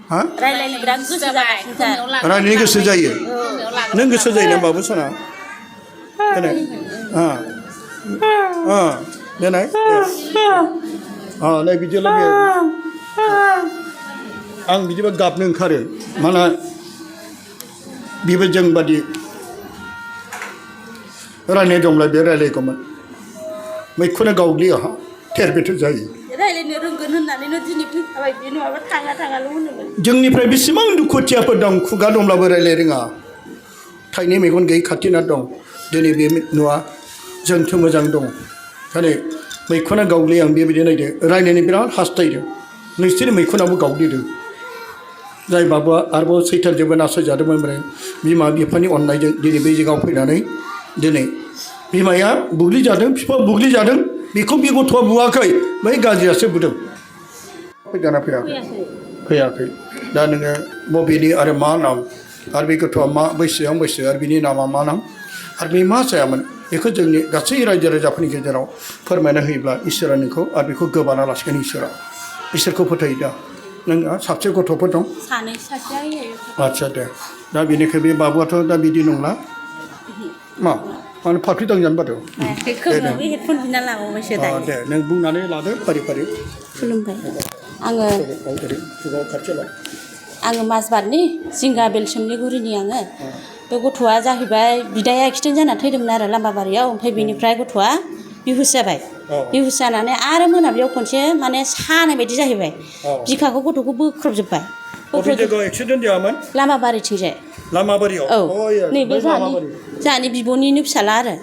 हा रायलायनो बिराद गोसो जाबाय रायलायनो गोसो जायो नों गोसो जायो ना बाबु सना देनाय देनाय नै बिदिल' बे आं बिदिबा गाबनो ओंखारो माना बेबो जों बादि रायलायनाय दंब्ला बे रायलायगौमोन मैखुना गावग्लियो थेर बेथेर जायो रायलायनो रोंगोन होननानैनो दिनै फैखाबाय बे नङाबा थाङाल' होनोमोन जोंनिफ्राय बेसेबां दुखुथियाफोर दं खुगा दंब्लाबो रायलाय रोङा थाइनै मेगन गैयै खाथिना दं दिनै बे न'आ जोंथ' मोजां दं खालि मैखुना गावग्लियो आं बेबायदि नायदो रायलायनो बिराद हास्थायदों नोंसोरनि मैखुनाबो गावग्लिदों जाय बाबुआ आरोबाव सैथानजोंबो नासयजादोंमोन ओमफ्राय बिमा बिफानि अननायजों दिनै बे जायगायाव फैनानै दिनै बिमाया बुग्लिजादों बिफा बुग्लिजादों बेखौ बे गथ'आ बुवाखै बै गाज्रियासो बुदों फैजाना फैयाखै दा नोङो बबेनि आरो मा नाम आरो बे गथ'आ मा बैसोआं बैसो आरो बिनि नामा मा नाम आरो बे मा जायामोन बेखौ जोंनि गासै रायजो राजाफोरनि गेजेराव फोरमायना होयोब्ला इसोरा नोंखौ आरो बेखौ गोबाना लासिगोन इसोरखौ फोथायो दा नोंहा साबसे गथ'फोर दं सानै सासेया आदसा दे दा बेनिखाय बे बाबुआथ' दा बिदि नंला मा माने फाफ्लि दांजानो बादो हेडफन बिना लाबावबायसो दायो दे नों बुंनानै लादो फारि फारि खुलुमबाय आङो माजबादनि जिंगा बेल सोमलिगुरिनि आङो बे गथ'आ जाहैबाय बिदाया एक्सिडेन्ट जाना थैदोंमोन आरो लाम्बाबारियाव ओमफ्राय बेनिफ्राय गथ'आ बिहुस जाबाय बिहुस जानानै आरो मोनाबिलियाव खनसे माने सानाय बायदि जाहैबाय बिखाखौ गथ'खौ बोख्रबजोब्बाय एक्सिडेन्ट जायामोन लामाबारिथिंजाय लामाबारियाव औ नैबे जोंहानि बिब'निनो फिसाला आरो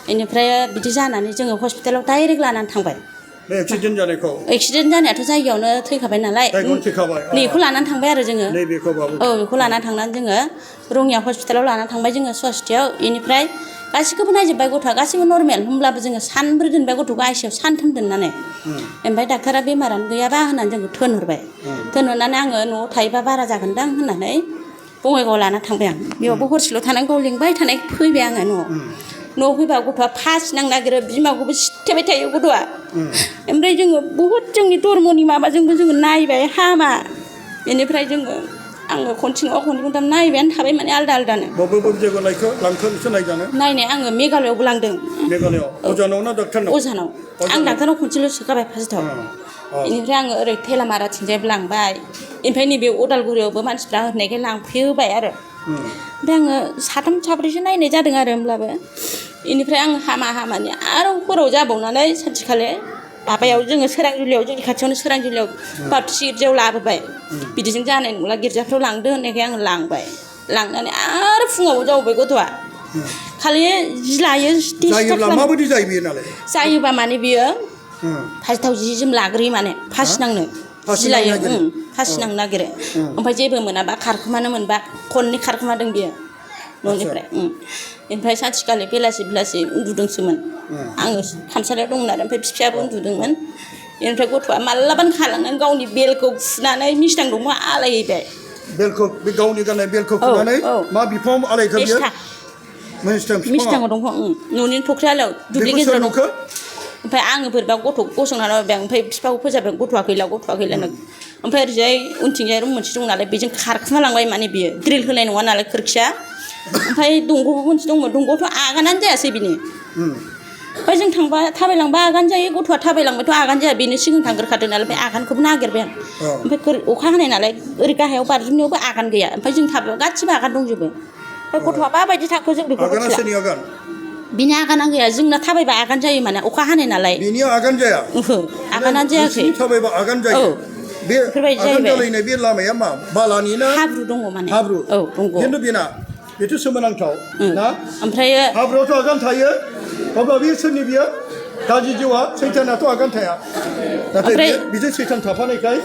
बेनिफ्राय बिदि जानानै जोङो हस्पिटालाव डाइरेक्ट लानानै थांबाय एक्सिडेन्ट जानायखौ एक्सिडेन्ट जानायाथ' जायगायावनो थैखाबाय नालाय नैखौ लानानै थांबाय आरो जोङो औ बेखौ लानानै थांनानै जोङो रङिया हस्पिटालाव लानानै थांबाय जोङो सवास्थियाव बेनिफ्राय गासिखौबो नायजोब्बाय गथ'आ गासिबो नर्मेल होमब्लाबो जोङो सानब्रै दोनबाय गथ'खौ आइसिइउआव सानथाम दोननानै ओमफ्राय डाक्टारा बेमारानो गैयाबा होननानै जोंखौ थोनहरबाय थोनहरनानै आङो न'आव थायोबा बारा जागोनदां होननानै बङाइगावआव लाना थांबाय आं बेयावबो हरसेल' थानानै गाव लिंबाय थानाय फैबाय आङो न'आव फैबा गथ'आ फासि नांनो नागिरो बिमाखौबो सिथेबाय थायो गथ'आ ओमफ्राय जोङो बहुद जोंनि धर्मनि माबाजोंबो जोङो नायबाय हामा बेनिफ्राय आङो खनसे नङा खननै खनथाम नायबायानो थाबाय माने आलदा आलदानो नायनाय आङो मेघालयआवबो लांदों अजानाव आं डाक्टारनाव खनसेल' सोखाबाय फार्स्टआव बेनिफ्राय आङो ओरै थेलामाराथिंजायबो लांबाय ओमफ्राय नैबे अदालगुरियावबो मानसिफ्रा होनायखाय लांफैबाय आरो ओमफ्राय आङो साथाम साब्रैसो नायनाय जादों आरो होमब्लाबो बेनिफ्राय आङो हामानि आरो हराव जाबावनानै सानसेखालि माबायाव जोङो सोरांजुलियाव जोंनि खाथियावनो सोरांजुलियाव बापटिस गिर्जायाव लाबोबाय बिदिजों जानाय नंला गिर्जाफ्राव लांदो होननायखाय आङो लांबाय लांनानै आरो फुङाव जाबावबाय गथ'आ खालि जि लायो माबायदि जायो बेयो नालाय जायोबा माने बियो फार्स्टआव जि जोम लाग्रोयो माने फासि नांनो जि लायो फासि नांनो नागिरो ओमफ्राय जेबो मोनाबा खारखोमानो मोनबा खननै खारखोमादों बियो न'निफ्राय ओमफ्राय सानसेखालि बेलासि उन्दुदोंसोमोन आङो खामसालियाव दंमोन आरो ओमफ्राय बिफायाबो उन्दुदोंमोन बेनिफ्राय गथ'आ मालाबानो खालांनानै गावनि बेलखौ फुनानै मिस्थां दंफां आलायहैबाय बेलखौ बे गावनि गाननाय बेलखौ फुनानै मा बिफाङाव आलायखो बियो मिस्थाङाव दंफां न'नि फख्रि आलायाव दुब्लि गेजेराव ओमफ्राय आङो बोरैबा गथ' गसंनानै होबाय ओमफ्राय बिफाखौ फोजाबबाय गथ'आ गैला ओमफ्राय ओरैजाय उनथिंजाय रुम मोनसे दं नालाय बेजों खारखोमा लांबाय माने बियो ग्रिल होनाय नङा नालाय खोरखिया ओमफ्राय दंग'बो मोनसे दंमोन दंग'आवथ' आगानानो जायासै बिनि ओमफ्राय जों थांबा थाबायलांबा आगान जायो गथ'आ थाबायलांबायथ' आगान जाया बेनो सिगां थांग्रोखादों नालाय ओमफ्राय आगानखौबो नागिरबाय आं ओमफ्राय अखा हानाय नालाय ओरै गाहायाव बारजुमनायावबो आगान गैया ओमफ्राय जों थाबाय गासिबो आगान दंजोबो ओमफ्राय गथ'आ माबायदि थाखो जों बेखौ मिथिला बिनि आगाना गैया जोंना थाबायबा आगान जायो माने अखा हानाय नालाय बिनि आगान जाया आगानानो जायाखै थाबायबा आगान जायो बे आगान जालायनाय बे लामाया मा बालानि ना हाब्रु दङ माने हाब्रु दंग' खिन्थु बेना बेथ' सोमोनांथाव ना ओमफ्राय हाब्रुआवथ' आगान थायो अब्ला बे सोरनि बियो गाज्रि जिउआ सैतानाथ' आगान थाया नाथाय बिजों सैतान थाफानायखाय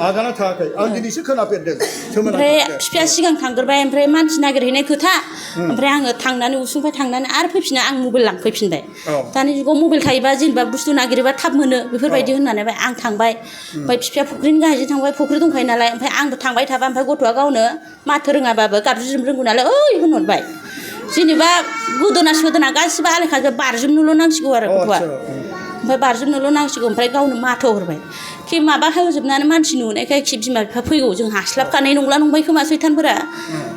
आगाना थायाखै आं दिनैसो खोनाफेरदों ओमफ्राय बिफाया सिगां थांग्रोबाय ओमफ्राय मानसि नागिरहैनाय खोथा ओमफ्राय आङो थांनानै उसुंनिफ्राय थांनानै आरो फैफिना आं मबाइल लांफैफिनबाय दानि जुगाव मबाइल थायोबा जेनेबा बुस्थु नागिरोबा थाब मोनो बेफोरबायदि होननानै आं थांबाय ओमफ्राय बिफाया फुख्रिनि गाहायजों थांबाय फुख्रि दंखायो नालाय ओमफ्राय आंबो थांबाय थाबा ओमफ्राय गथ'आ गावनो माथो रोङाबाबो गाबज्रिनो रोंगौ नालाय ओइ होनहरबाय जेनेबा गोदोना सोदोना गासिबो आलायखाजोब बारजुमनोल' नांसिगौ आरो गथ'आ ओमफ्राय बारजुमनोल' नांसिगौ ओमफ्राय गावनो माथो हरबाय खि माबा होजोबनानै मानसि नुनायखाय खि बिमा बिफा फैगौ जों हास्लाबखानाय नंला नंबाय खोमा सैथानफोरा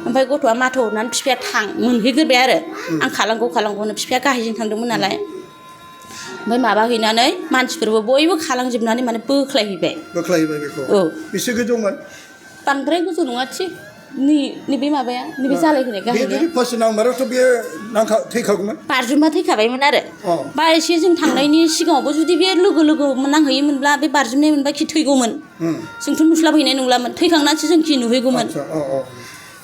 ओमफ्राय गथ'आ माथो हरनानै बिफाया मोनहैग्रोबाय आरो आं खालांगौनो बिफाया गाहायजों थांदोंमोन नालाय ओमफ्राय माबा हैनानै मानसिफोरबो बयबो खालांजोबनानै माने बोख्लायहैबाय बेखौ औ बेसे गोजौमोन बांद्राय गोजौ नङा थि नैबे माबाया नैबे जालायहोनाय गाहायनिया फार्स्ट नाम्बारावथ' बेयो थैखागौमोन बारजुमा थैखाबायमोन आरो बा एसे जों थांनायनि सिगाङावबो जुदि बे लोगो नांहैयोमोनब्ला बे बारजुमनाय मोनबा खि थैगौमोन जोंथ' नुस्लाबहैनाय नंलामोन थैखांनानैसो जों खि नुहैगौमोन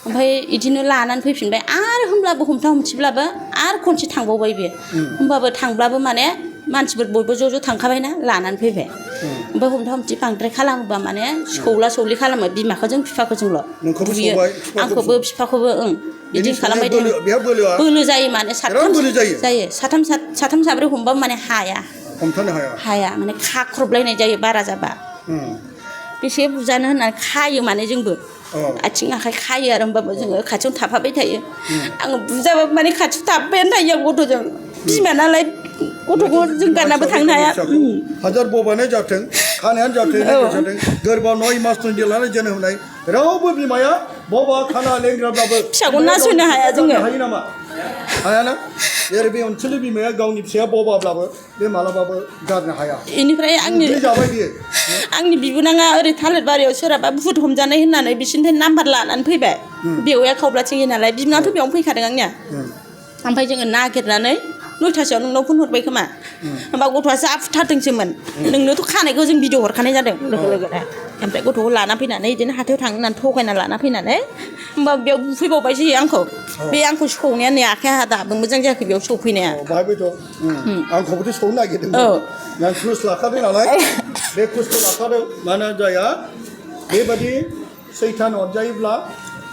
ओमफ्राय बिदिनो लानानै फैफिनबाय आरो होमब्लाबो हमथा हमथिब्लाबो आरो खनसे थांबावबाय बे होमबाबो थांब्लाबो माने मानसिफोर बयबो ज' थांखाबायना लानानै फैबाय ओमफ्राय हमथा हमथि बांद्राय खालामोबा माने सौला सौलि खालामो बिमाखौ जों बिफाखौजोंल' बुयो आंखौबो बिफाखौबो बिदि खालामबाय थायो बोलो जायो माने साथाम साब्रै हमबाबो माने हमथानो हाया माने खाख्रबलायनाय जायो बारा जाबा बेसे बुजानो होननानै खायो माने जोंबो आथिं आखाइ खायो आरो होमबाबो जोङो खाथियावनो थाफाबाय थायो आङो बुजाबाबो माने खाथियाव थाफाबायानो थायो आं गथ'जों बिमा नालाय गथ'खौ जों गारनाबो थांनो हाया हाजार बबानो जाथों खानायानो जाथों गोरबोआव 9 मासनि लानानै जोनोम होनाय रावबो बिमाया बबा खाना लेंग्राब्लाबो फिसाखौ नासयनो हाया जोङो हायो नामा हायाना जेरै बे ओनसोलनि बिमाया गावनि फिसाया बबाब्लाबो बे मालाबाबो गारनो हाया बेनिफ्राय आंनि बिबोनाङा ओरै थालिर बारियाव सोरहाबा भुत हमजानाय होननानै बिसोरनिफ्राय नाम्बार लानानै फैबाय बेवाया खावब्लाथिं नालाय बिबोनाङाथ' बेयावनो फैखादों आंनिया ओमफ्राय जोङो नागिरनानै 9थासोआव नोंनाव फन हरबाय खोमा होमबा गथ'आ जा फुथारदोंसोमोन नोंनोथ' खानायखौ जों भिडिअ हरखानाय जादों लोगो लोगोनो ओमफ्राय गथ'खौ लाना फैनानै बिदिनो हाथायाव थांनो होननानै थगायना लाना फैनानै होमबा बेयाव बुफैबावबायसो आंखौ बे आंखौ सौनाया नै आखाइया दाबो मोजां जायाखै बेयाव सौफैनाया आंखौबोथ' सौनो नागिरदोंमोन आं क्रुस लाखादों नालाय बे क्रुसखौ लाखादों मानो जाया बेबादि सैतान अरजायोब्ला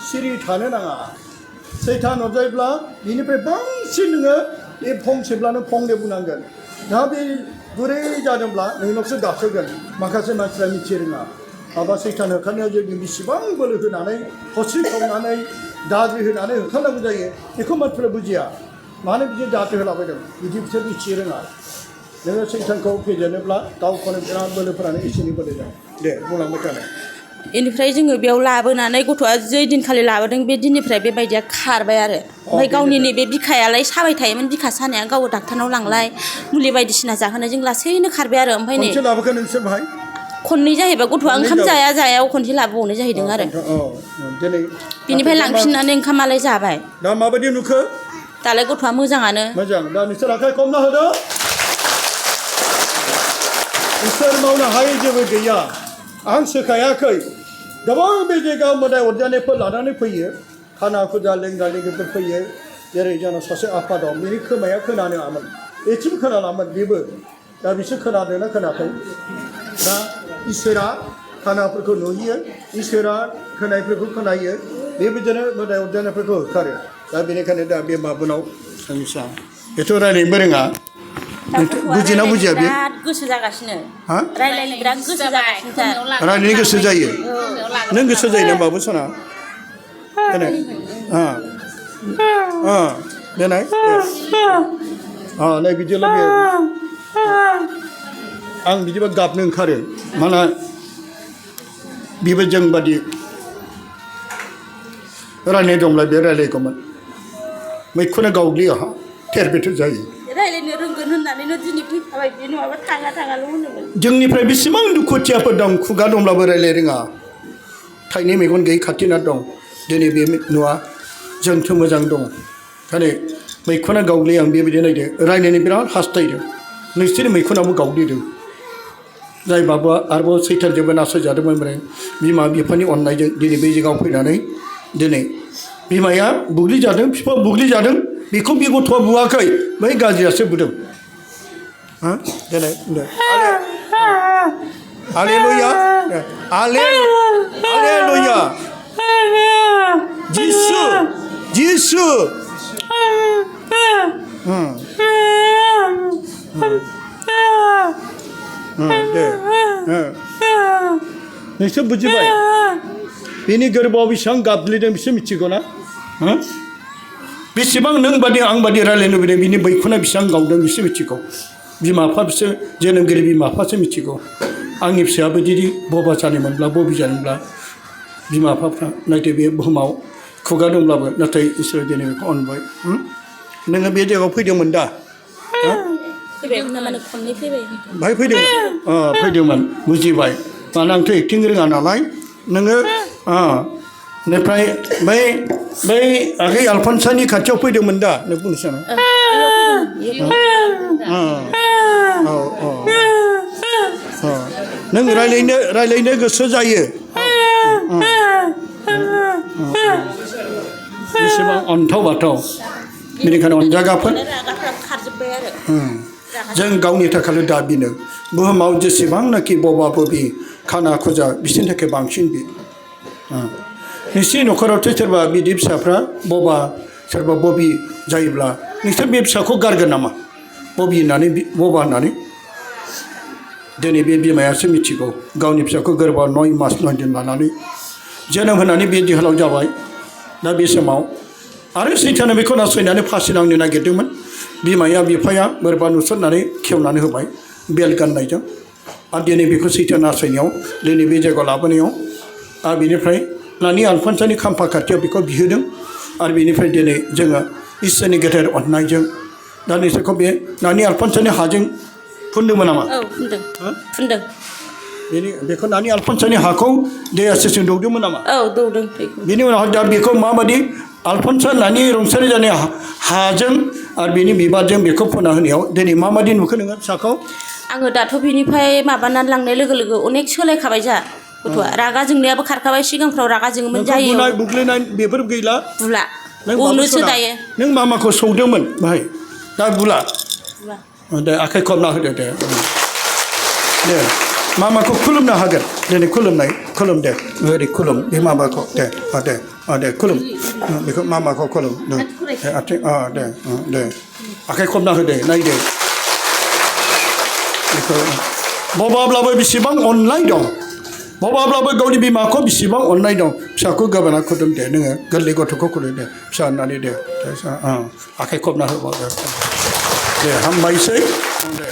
सिरि थानो नाङा सैतान अरजायोब्ला बिनिफ्राय बांसिन नोङो बे फंसेब्लानो फंनै बुंनांगोन दा बे गुरै जादोंब्ला नोंनावसो गाखोगोन माखासे मानसिफ्रा मिथि रोङा माबा सैतान होखारनायाव जों बेसेबां बोलो होनानै हस्रि खावनानै दाद्रि होनानै होखारनांगौ जायो बेखौ मानसिफ्रा बुजिया मानो बिदि दाद्रि होलाबायदों बिदि बिसोर मिथि रोङा नोङो सैतानखौ फेजेनोब्ला गावखौनो बिराद बोलोफोरानो एसेनि बोलो जायो दे बुंलांबाय थानाय बेनिफ्राय जोङो बेयाव लाबोनानै गथ'आ जै दिनखालि लाबोदों बे दिननिफ्राय बेबायदिया खारबाय आरो ओमफ्राय गावनि नैबे बिखायालाय साबाय थायोमोन बिखा सानाया गाव डाक्टारनाव लांलाय मुलि बायदिसिना जाहोनायजों लासैनो खारबाय आरो ओमफ्राय नै लाबोखो नोंसोर बाहाय खननै जाहैबाय गथ'आ ओंखाम जायाव खनसे लाबोबावनाय जाहैदों आरो बिनिफ्राय लांफिननानै ओंखामालाय जाबाय दा माबायदि नुखो दालाय गथ'आ मोजाङानो मोजां दा नोंसोर आखाइ खमना होदो इसोर मावनो हायै जेबो गैया आं सोखायाखै गोबां बे जायगायाव मोदाय अरजानायफोर लानानै फैयो खाना खुजा लेंगा लेंगिफोर फैयो जेरै जोंनाव सासे आफा दं बिनि खोमाया खोनानोआमोन एसेबो खोनालामोन बेबो दा बिसोर खोनादोंना खोनायाखै दा इसोरा खानाफोरखौ नुहैयो इसोरा खोनायफोरखौ खोनायो बेबायदिनो मोदाय अरजानायफोरखौ होखारो दा बेनिखायनो दा बे माबुनाव आंसा बेथ' रायज्लायनोबो रोङा बुजिना बुजिया बे बिराद गोसो जागासिनो रायज्लायनो बिराद गोसो जागासिनो रायज्लायनो गोसो जायो नों गोसो जायो ना बाबु सना देनाय नै बिदिल' आं बिदिबा गाबनो ओंखारो माना बेबो जों बादि रायज्लायनाय दंब्ला बे रायज्लायगौमोन मैखुना गावग्लिया थेर बेथेर जायो रायज्लायनो रोंगोन होननानैनो दिनै फैखाबाय बे नङाबा थाङाल' होनोमोन जोंनिफ्राय बेसेबां दुखुथियाफोर दं खुगा दंब्लाबो रायज्लाय रोङा थाइनै मेगन गैयै खाथिना दं दिनै बे न'आ जोंथ' मोजां दं खालि मैखुना गावग्लियो आं बेबायदि नायदों रायज्लायनो बिराद हास्थायदों नोंसोरनि मैखुनाबो गावग्लिदों जाय बाबुआ आरोबाव सैतानजोंबो नासयजादोंमोन माने बिमा बिफानि अननायजों दिनै बे जायगायाव फैनानै दिनै बिमाया बुग्लिजादों बिफा बुग्लिजादों बेखौ बे गथ'आ बुवाखै बै गाज्रियासो बुदों देनाय हालेलुया हालेलुया जिसु जिसु दे नोंसोर बुजिबाय बेनि गोरबोआव बेसेबां गाबग्लिदों बिसोर मिथिगौ ना बेसेबां नों बादि आं बादि रायज्लायनो लुबैदों बिनि बैखुना बेसेबां गावदों बिसोर मिथिगौ बिमा बिफासो जोनोमगिरि बिमा बिफासो मिथिगौ आंनि फिसायाबो जुदि बबा जानायमोनब्ला बबि जादोंब्ला बिमा बिफाफ्रा नाथाय बे बुहुमाव खुगा दंब्लाबो नाथाय इसोर दिनै बेखौ अनबाय नोङो बे जायगायाव फैदोंमोन दा बाहाय फैदोंमोन फैदोंमोन बुजिबाय मानो आंथ' एक्टिं रोङा नालाय नोङो बेनिफ्राय बै आगै आलफानसानि खाथियाव फैदोंमोन दा नों बुंनोसै नों रायलायनो गोसो जायो बेसेबां अन्थाव बाथाव बेनिखायनो अनजागाफोर जों गावनि थाखायल' दा बिनो बुहुमाव जेसेबांनाखि बबा बबि खाना खुजा बिसोरनि थाखाय बांसिन बि नोंसिनि न'खरावथ' सोरबा बिदि फिसाफ्रा बबा सोरबा बबि जायोब्ला नोंसोर बे फिसाखौ गारगोन नामा बबि होननानै बबा होननानै दिनै बे बिमायासो मिथिगौ गावनि फिसाखौ गोरबोआव 9 मास 9 दिन लानानै जोनोम होनानै बे दिहालाव जाबाय दा बे समाव आरो सैताना बेखौ नासयनानै फासि नांनो नागिरदोंमोन बिमाया बिफाया बोरबा नुसननानै खेवनानै होबाय बेल गाननायजों आरो दिनै बेखौ सैतान नासयनायाव दिनै बे जायगायाव लाबोनायाव आरो बेनिफ्राय नानि आलफानसानि खाम्फा खाथियाव बेखौ बिहोदों आरो बेनिफ्राय दिनै जोङो इसोरनि गेदेर अननायजों दा नोंसोरखौ बे नानि आलफानसानि हाजों फुनदोंमोन नामा फुनदों बेखौ नानि आलफानसानि हाखौ दैयासेजों दौदोंमोन नामा दौदों बेनि उनाव दा बेखौ माबायदि आलफानसा नानि रुंसारि जानाय हाजों आरो बेनि बिबारजों बेखौ फुना होनायाव दिनै माबायदि नुखो नोङो फिसाखौ आङो दाथ' बिनिफ्राय माबानानै लांनाय लोगो लोगो अनेक सोलायखाबाय जा गथ'आ रागा जोंनायाबो खारखाबाय सिगांफ्राव रागा जोङोमोन जायो बुनाय बुग्लिनाय बेफोर गैला बुला अनोसो दायो नों मामाखौ सौदोंमोन बाहाय दा बुला दे आखाइ खबना होदो दे मामाखौ खुलुमनो हागोन दिनै खुलुम दे ओरै खुलुम बे मामाखौ दे खुलुम बेखौ मामाखौ खुलुम आथिं दे आखाइ खबना होदे नायदो बेखौ बबाब्लाबो बेसेबां अननाय दं बबाब्लाबो गावनि बिमाखौ बेसेबां अननाय दं फिसाखौ गोबाना खुलुम दे नोङो गोरलै गथ'खौ खुलुम दे फिसा होननानै दे आखाइ खबना होबाव दे हामबायसै दे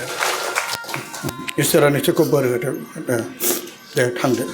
इसोरा नोंसोरखौ बोर होथों दे थांदो